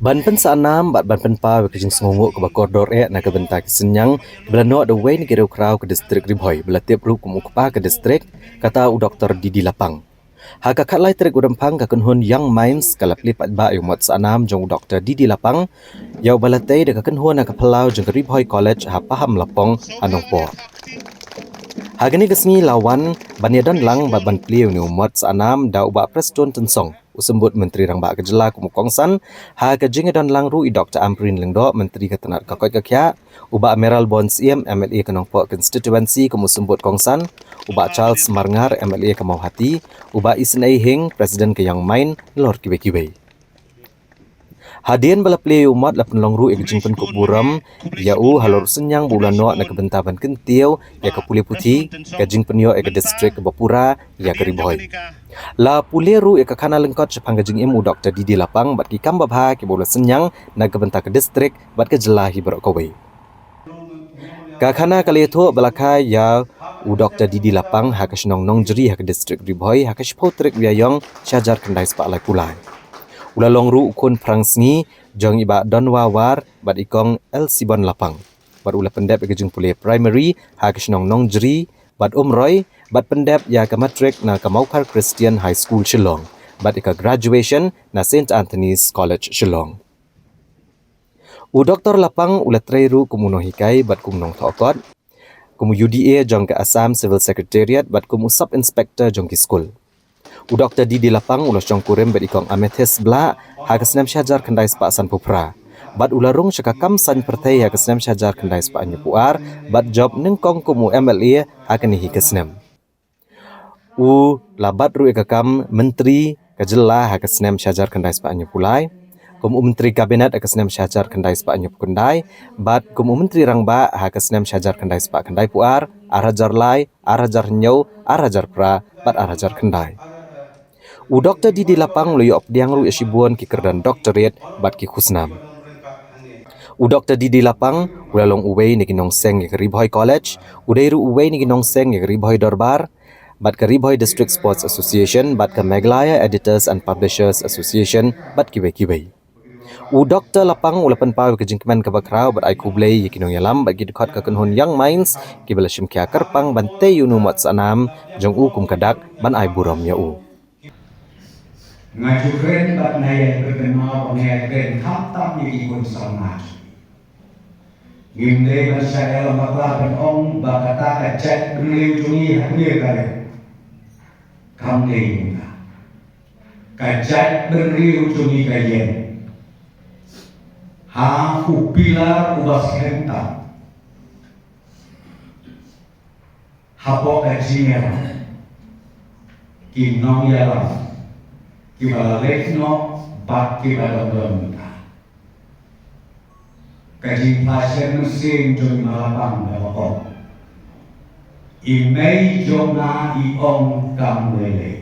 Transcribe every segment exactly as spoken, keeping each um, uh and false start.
Ban pynsahnam bad ban pynpaw ïa ka jingsngewnguh kaba kordor eh na ka bynta ki synñiang kiba la noh da uwei na ki riewkhraw ka distrik Ri Bhoi ba la tip ruh kum u kpa ka distrik, kata u Doktor Didi Lapang. Ha ka khatlai tarik u Rymphang ka kynhun Young Minds ka la plie paidbah ïa u mot sahnam jong u Doktor Didi Lapang, ïa uba la tei da ka kynhun ha ka phyllaw jong ka Ri Bhoi College ha Paam Lapong ha Nongpoh. Ha kane ka sngi la wan ban ïadon lang bad ban plie ïa une u mot sahnam da u Bah Prestone Tynsong, u Symbud Myntri Rangbah ka Jylla kum u kongsan, ha ka jingïadon lang ruh i Doktor Ampareen Lyngdoh, Myntri ka tnad ka koit ka khiah, u Bah Mayralborn Syiem, M L A ka Nongpoh Constituency kum u Symbud kongsan, u Bah Charles Marngar, M L A ka Mawhati, u Bah Isynei Hing, President ka Young Minds, halor kiwei kiwei. Hadien ba la plie ïa u mot la pynlong ruh ïa ka jingpynkup burom ïa u halor u synñiang ba u la noh na ka bynta ban kyntiew ïa ka pule puthi, ka jingpynïoh ïa ka distrik kaba pura ïa ka Ri Bhoi. La pule ruh ïa ka khana lyngkot shaphang ka jingim u Doktor Didi Lapang bad ki kam babha kiba u la synñiang na ka bynta ka distrik bad ka jylla hi baroh kawei. Ka khana ka la ïathuh ba la kha ïa u Doktor Didi Lapang ha ka shnong Nongjri ha ka distrik Ri Bhoi ha ka shiphew tarik u Ïaïong shi hajar khyndai spah laiphew lai. U la long ruh u khun phrangsngi jong i Bah Donwa War bad i Kong Elsibon Lapang. Bad u la pyndep ïa ka jingpule primary ha ka shnong Nongjri bad Umroi, bad pyndep ïa ka matric na ka Mawkhar Christian High School Shillong bad ïa ka graduation na Saint Anthony's College Shillong. U Doktor Lapang u la trei ruh kum u nonghikai bad kum u nongthoh kot, kum u U D A jong ka Assam Civil Secretariat bad kum u Sub Inspector jong ki skul. U Doktor Didi Lapang u la shongkurim bad i Kong Amethyst Blah ha ka snem shi hajar khyndai spah sanphew phra. Bad u la rung sha ka kam saiñ pyrthei ha ka snem shi hajar khyndai spah hynñiewphew ar bad jop nyngkong kum u M L A ha kane hi ka snem. U la bat ruh ïa ka kam Myntri ka Jylla ha ka snem shi hajar khyndai spah hynñiewphew lai, kum u Myntri Kabinet ha ka snem shi hajar khyndai spah hynñiewphew khyndai, bad kum u Myntri Rangbah ha ka snem shi hajar khyndai spah khyndaiphew ar, ar hajar lai, ar hajar hynñiew, ar hajar phra, bad ar hajar khyndai. U Doktor Didi Lapang u la ïoh pdiang ruh ïa shibun ki kyrdan doctorate bad ki khusnam. U Doktor Didi Lapang u la long uwei na ki nongseng ïa ka Ri Bhoi College, u dei ruh uwei na ki nongseng ïa ka Ri Bhoi Dorbar, bad ka Ri Bhoi District Sports Association, bad ka Meghalaya Editors and Publishers Association, bad kiwei kiwei. U Doktor Lapang u la pynpaw ïa ka jingkmen kaba khraw bad ai khublei ïa ki nongïalam bad ki dkhot ka kynhun Young Minds kiba la shim khia kyrpang ban tei ïa une u mot sahnam jong u kum ka dak ban ai burom ïa u. Nga ju kren bad nga ïa kyrkhu ba nga ïa kren khamtam ïa ki khun samla. Ngim dei ban shah ïalam bakla ban ong ba kata ka jaitbynriew jong ngi ha kane ka ri kam dei kumta. Ka jaitbynriew jong ngi ka ïeng ha u pilar uba skhem tam. Hapoh ka jingïalam ki nongïalam kiba la leit noh bad kiba dang don mynta. Ka jingpynshai mynsiem jong i Malapang da ka ong, i mei jong nga i ong kam lei lei.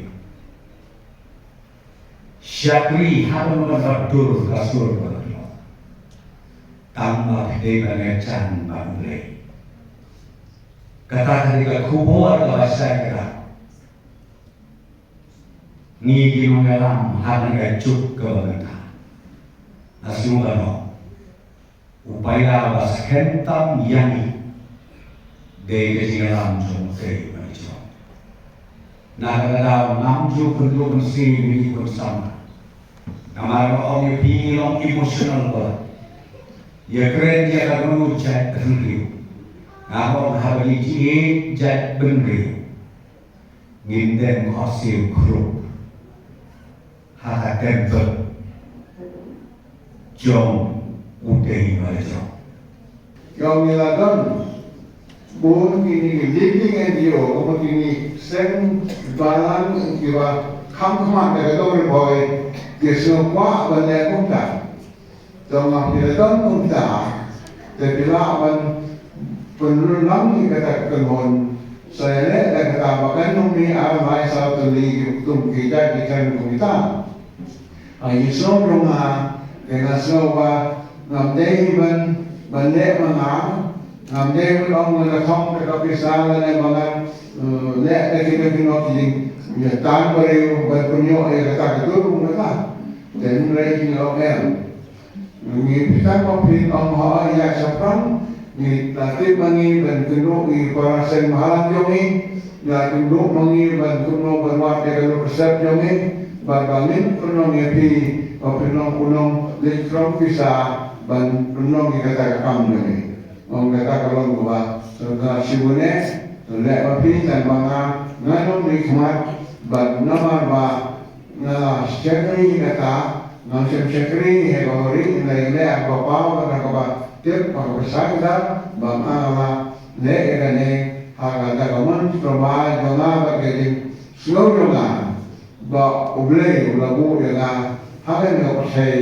Shakri haduh ban ka dur ka sur ba ka dur. Tang ba ka dei ba ka jan ba u lei. Kata ka dei ka khubor kaba shai kata. Ngi ki nongïalam ha kane ka juk kaba mynta. Nga sngew ba noh. U paidbah ba skhem tam ïa ngi. Dei ka jingïalam jong U Trai ba ngi jong. Na kata ka daw ngam ju pynduh mynsiem ïa ngi khun samla. Namar ba ong ïa phi ngi long emotional ba. Ïa kren ïa ka riew jaitbynriew. Nga ong haba ngi jied jaitbynriew. Ngin dem khohsiew khrup ha ka temple jong U Trai ba la jong. Jong ngi la don bun kine ki leading N G O, bun kine seng balang kiba kham khmat da ka dong Ri Bhoi, ki sngewkwah ban leh kumta. Te ma phi la don kumta, te phi lah ban pynlong ïa kata ka kynhun. Sa ïaleh da kata ba kan ym mih ar lai saw tylli ki tum ki jait ki kren kum kita. Ai, ngi sngew jong nga, te nga sngew ba ngam dei ban, ban leh ma nga, ngam dei ban ong nga la thok da ka pisa lane ba ngan, eh, leh da kino kino ki jing, ïa tan briew ban pynïoh ïa kata ka dur kum kata. Te hynrei ngi ong em. Ngi pyrshang ba phin ong ha ïa shaphrang, ngi la tip ma ngi ban kynduh ïa para seng bhalang jong ngi, la kynduh ma ngi ban kynduh ban wad ïa ka luk ka sep jong ngi, bad ba ngin pynlong ïa phi, ba phin long u nongleit khrong pisa, ban pynlong ïa kata ka kam jong ngi. Ong kata ka long kaba sngewtynnat shibun eh, to leh ma phi tang ba nga, nga nongmihkhmat, bad namar ba nga la shakri kata, nga shem shakri ha ka ri, nga ïaleh ha kaba paw, ha kaba tip, ha kaba shai kata, ba nga la leh ïa kane ha kata ka mon sngewbha jong nga bad ka jingsngew jong nga ba U Blei u la buh ïa nga ha kane ka pyrthei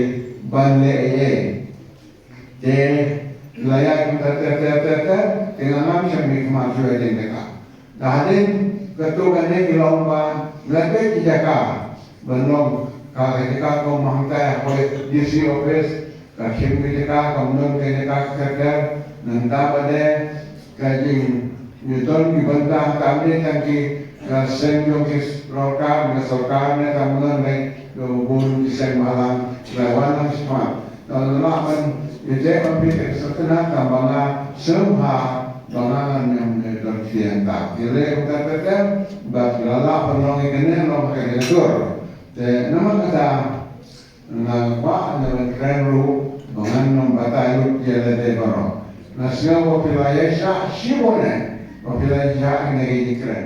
ban leh ïa ei. Te la ïaid kumta ter ter ter ter, te nga ngam shym mihkhmat shuh ïa kane ka. Te hadien katto katne ki long ba la peit ki jaka ban long ka, ka jaka kum hangta ha ka D C office, ka shim ki jaka, kam don ka jaka ter ter, nangta ba dei ka jing, ngi don ki bynta, kam dei tang ki, ka seng jong ki sorkar, ka sorkar ne kam don ne, ka bun ki seng bhalang, la wan lang smat. Don la ban, ïa te ban phi ka sngewtynnat tang ba nga sngewbha ba nga ngam ne don ki ïa ta. Ki leh ka ter ter ter, ba la lah ban long ïa kane long ka jaka dur. Te namar kata, nga kwah ne ban kren ruh ba ngan nym batai lut ïa lade baroh. Nga sngew ba phi la ïaishah shibun eh ba phi la ïaishah ïa kane ka jingkren.